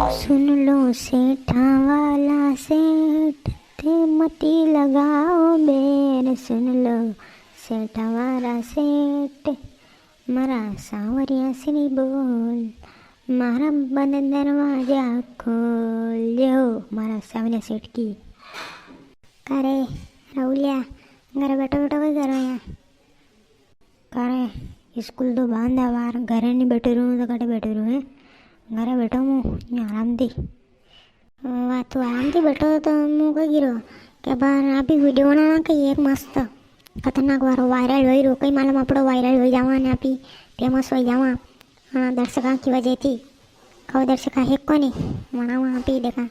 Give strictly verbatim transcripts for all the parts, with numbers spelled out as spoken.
सुन लो सेठा वाला सेठ, थे मती लगाओ बैर। सुन लो सेठा वाला सेठ, मारा सांवरिया श्री बोल, मारा बंद दरवाजा खोल। जय हो मारा सांवरिया सेठ की। का रे राहुलिया, घरे बैठो बैठो कई करो यहाँ? का रे, स्कूल तो बंद है बार, घरे नी बैठो रहूँ तो कटे बैठो रहूँ है? घरे बैठो मु यहाँ आराम थी। वा, तू आराम थी बैठो तो मु कई गिरो के बार आप ही वीडियो बनाना कई एक मस्त खतरनाक वारो वायरल वई रो, कई मालूम आपड़ो वायरल वई जावा ने आप ही फेमस वई जावा। हाँ, दर्शका की वजह थी। कहो दर्शका है कोनी, वणावा आप ही देखा।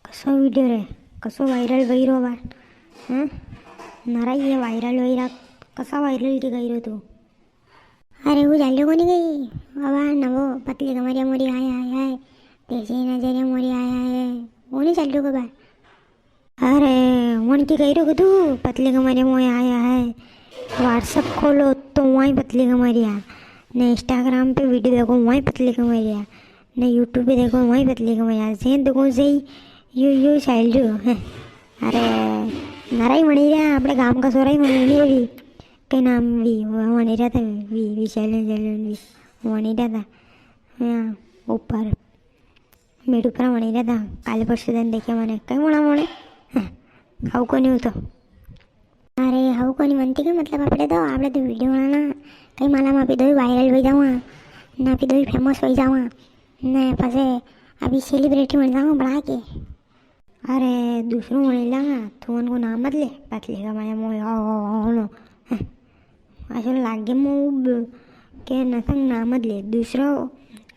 कसो वीडियो रे, कसो वायरल वई रो बार, हैं? नरा ये वायरल वई रा, कसा वायरल की गई रो तू? अरे वो चाल्यो कोनी कई, अबार नवो पतली कमरिया मोरी आया है, तेजी नजरिया मोरी आया है, वो नी चाल्यो को बार। अरे, वण की कई रो तू, पतली कमरिया मोरी आया है। WhatsApp खोलो तो वहीं पतली कमरिया, ने Instagram पे वीडियो देखो वहीं पतली कमरिया, ने YouTube पे देखो वहीं पतली कमरिया, जे देखो जे यो, यो चाल्यो है। अरे, नरा ही वणी रा, आपणे गाम का सोरा ही वणी रा भी। कई नाम भी, वणी रा था, भी, भी, चैलेंज, चैलेंज भी, वणी रा था। हाँ, ऊपर। मेरे ऊपर वणी रा था, काले परसों दिन देखे मने, कई वणा वणे, हाँ, खाऊ कोनी हूँ तो। अरे, हऊ कोनी वणती के मतलब, आपड़े तो, आपड़े तो वीडियो बनाना, कई मालूम आपी दोई वायरल वई जावा, ने आपी दोई फेमस वई जावा, ने पसे आपी सेलिब्रिटी बन जावा बड़ा के। अरे, दूसरो वणी लांगा, तू उनको नाम मत ले, पतली कमरिया मोरी, ओ, ओ, ओ, ओ, नो। हाँ। असो लागे मु ब-, के नसंग नाम मत ले, दूसरो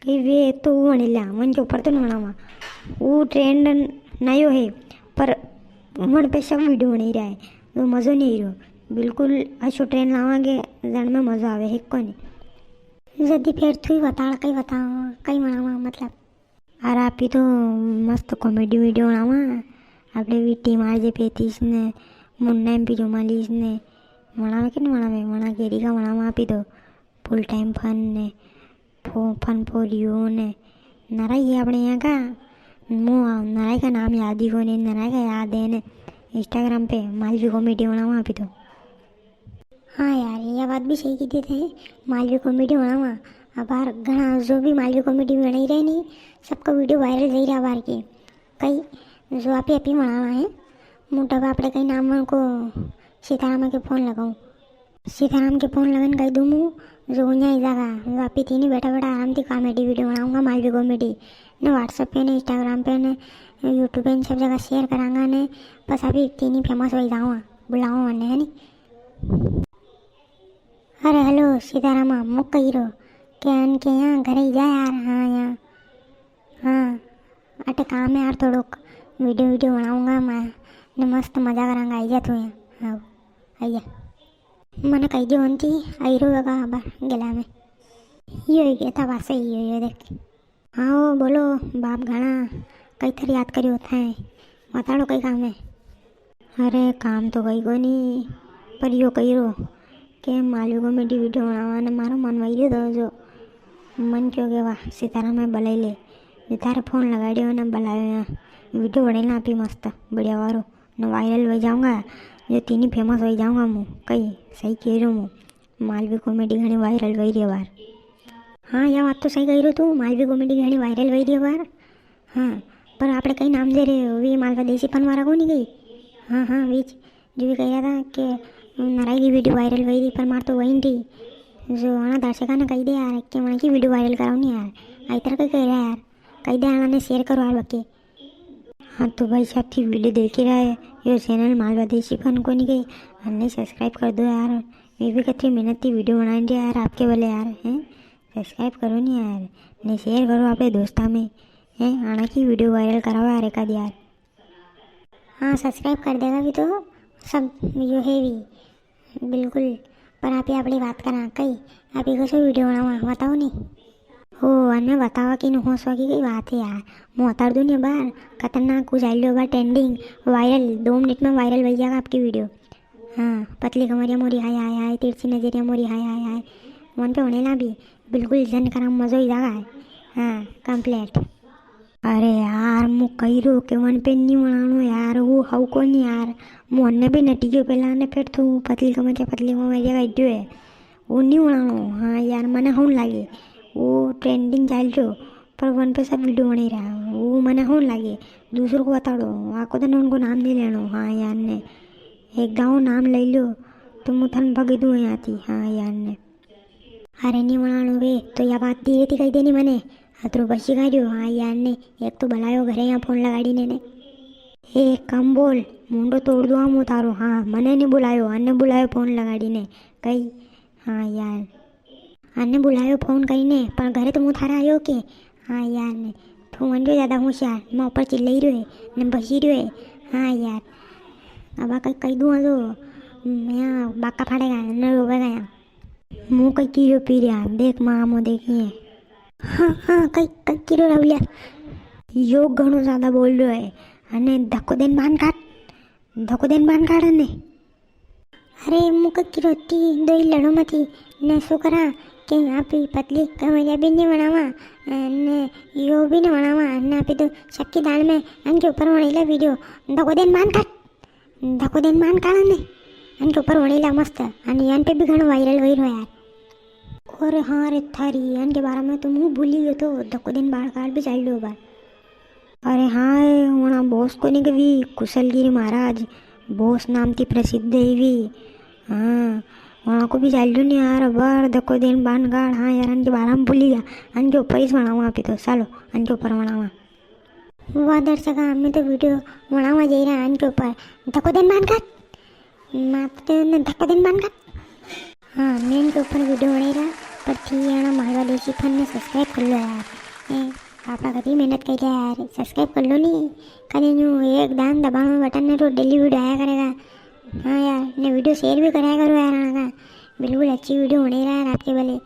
कई वे तो वणी ला, मन के ऊपर तो नी वणावा। वो ट्रेंड नयो है, पर वण पे सब वीडियो वणी रा है, तो मजो नी रो। बिल्कुल असो ट्रेंड लावांगे, जण में मजो आवे है कोनी। जदी फेर तू ही बताड़, कई बतावा, कई वणावा, मतलब। अरे आपी तो मस्त कॉमेडी वीडियो वणावा। आपणे वी टीम आरजे पैंतीस ने, मुन्ना एमपी चौवालीस ने, वणावे के नी वणावे, वणा केरी का वणावा आपी तो। फुल टाइम फन ने, फो-, फन फॉर यू ने, नरा ही आपणे यहाँ का, मु नरा ही का नाम याद ही कोनी, नरा ही का याद है ने। Instagram पे मालवी कॉमेडी वणावा आपी तो। हाँ यार, या बात भी सही कीदी थे, मालवी कॉमेडी वणावा। अबार घणा जो भी मालवी कॉमेडी वणाई रा नी, सबका वीडियो वायरल जई रा अबार के। कई जो आपी आपी वणावा है, मु तो आपड़े कई नाम को सीताराम के फोन लगाऊं। सीताराम के फोन लगन कई दूं मु, जो उन्या ही जागा, जो आपी तीनी बैठा बैठा आराम थी कॉमेडी वीडियो वणाऊंगा, मालवी कॉमेडी। ने WhatsApp पे ने, Instagram पे ने, YouTube पे ने, सब जगह share करांगा ने, बस आपी तीनी फेमस वई जावा, बुलावा मने, है नी? अरे हेलो सीतारामा, मु कई रो के अन के यहाँ घरे ही जा यार। हाँ, यहाँ, हाँ, अटे काम है यार थोड़ोक, वीडियो, वीडियो बनाऊंगा मैं, ने मस्त मजा करांगा, आई जा तू यहाँ। हाँ, आई जा। मने कई दियो होती, आई रो वेगा अब गेला में। यो ही कहता बस, यो, यो देख। हाँ, ओ बोलो बाप घणा, कई थर याद करियो थाए, बताड़ो कई काम है? अरे काम तो कई कोनी, पर यो कई रो के मालवी कॉमेडी वीडियो बनावा ने मारो मन वई रियो थो, जो मन क्यो के वाह सीताराम में बुलाई ले, जो थारे फोन लगाड़ियो ने बुलायो यहाँ, वीडियो बनेला आपी मस्त बढ़िया वारो, ने वायरल वई जाऊंगा, जो तीनी फेमस वई जाऊंगा मु, कई सही कई रियो मु। मालवी कॉमेडी घणी वायरल वई री है बार। हाँ, या बात तो सही कई रो तू, मालवी कॉमेडी घणी वायरल वई री है बार। हाँ, पर आपड़े कई नाम दे रे, वी मालवा देसी फन वारा कोनी कई? हाँ, हाँ, वीज, जो भी कई रा था के नरा ही की वीडियो वायरल वई री, पर मार तो वई नी री। जो अणा दर्शका ने कई दे यार, के वणा की वीडियो वायरल कराओ नी यार। आई तरह कई कई रा यार, कई दे अणा ने share करो यार बके। हाँ तो भाई साथी वीडियो देखी रा है, यो channel मालवा देसी फन कोनी कई, अने subscribe कर दो यार। मैं भी कतरी मेहनत थी वीडियो बनाई री यार, आपके वाले यार, हैं? Subscribe करो नी यार, ने share करो आपणे दोस्ता में, हैं? अणा की वीडियो वायरल कराओ यार एक आध यार। हाँ, subscribe कर देगा भी तो सब यो है भी। बिल्कुल, पर आपी आपड़ी बात करा कई, आपी कसो वीडियो बनावा, बताओ नी। हो, अने बतावा की नु हो सो की कई बात है यार, मु उतार दूं नी बार, खतरनाक कुछ आइलो बार trending, वायरल, दो मिनट में वायरल वई जागा आपकी वीडियो। हाँ, पतली कमरिया मोरी हाय हाय हाय, तिरछी नजरिया मोरी हाय हाय हाय, मन पे होने ना भी, बिल्कुल जन करा मजो ही जागा है। हाँ, complete। अरे यार, मु कही रो के वन पे नी वणाणो यार, वो हव कोनी यार। मु अन्ने भी नटी गयो पेला ने, फिर तू पतली कमर के पतली कमर के कह दियो है, वो नी वणाणो। हाँ यार, मने हव लागे वो ट्रेंडिंग चाल रहो, पर वन पे सब वीडियो बने रहा, वो मने हव लागे। दूसरों को बताड़ो, आको दिन उनको नाम नहीं लेनो। हाँ यार ने, एक दाव नाम ले लो तो मु थन भगी दूँ यहाँ थी। हाँ यार ने। अरे नी वणाणो वे, तो या बात धीरे थी कही देनी मने। अतरो बसी का रियो। हाँ यार ने, एक तो बुलायो घरे यहाँ फोन लगाड़ी ने ने। ए कम बोल, मुंडो तोड़ दूँ मु तारो। हाँ, मने नी बुलायो, अन्ने बुलायो फोन लगाड़ी ने। कही, हाँ यार, अन्ने बुलायो फोन करी ने, पर घरे तो मु थारा आयो के। हाँ यार ने, तू मन जो ज्यादा होशियार, मैं ऊपर चिल्लाई रियो है, ने बसी रियो है। हाँ यार, अब आ कही, कही दूँ तो, मैं बाका फाड़ेगा, ने रोवेगा यहाँ। मु कई किरो पी रिया, देख मामो देखिए। हाँ, हाँ, कई, कई किरो राहुलिया। यो घणो ज्यादा बोल रह्यो है। अने धक्को देन बान काट, धक्को देन बान काट ने। अरे, मु कई किरो ती, दोई लड़ो मती, ने सु करा, के आपी पतली कमरिया भी नी बनावा, ने यो भी नी बनावा, ने आपी तो शक्की दाल में अनके ऊपर बनाई ला वीडियो, धक्को देन बान काट। धक्को देन बान काट ने। अनके ऊपर वणीला मस्त, अने अन पे भी घणो वायरल वई रह्यो यार। अरे हाँ रे थारी, अनके बारे में तो मु भूली गयो तो, धक्को देन बान काट भी चाल रह्यो बार। अरे हाँ, वणा बॉस को नी कवी, कुशलगिरी महाराज, बॉस नाम थी प्रसिद्ध है वी। हाँ, वणा को भी चाल रह्यो नी यार, अबार धक्को देन बान काट। हाँ यार, अनके बारे में भूली गया, अनके ऊपर ही वणावा आपी तो, चालो, अनके ऊपर वणावा। वाह दर्शका, हमें तो वीडियो वणावा जाई रहा अनके ऊपर। धक्को देन बान काट। माफ तो ने धक्को देन बान काट। हाँ, मैं अनके ऊपर वीडियो वणाई रहा, पर थी याना मालवा देसी फन ने सब्सक्राइब कर लो यार। ए, आपा कतरी मेहनत करी रहा यार, सब्सक्राइब कर लो नी। कदे न्यू एक दान दबाणो बटन ने तो डेली वीडियो आया करेगा। हाँ यार, ने वीडियो शेयर भी कराया करो यार, आना का। बिल्कुल अच्छी वीडियो वणाई रहा यार आपके भले।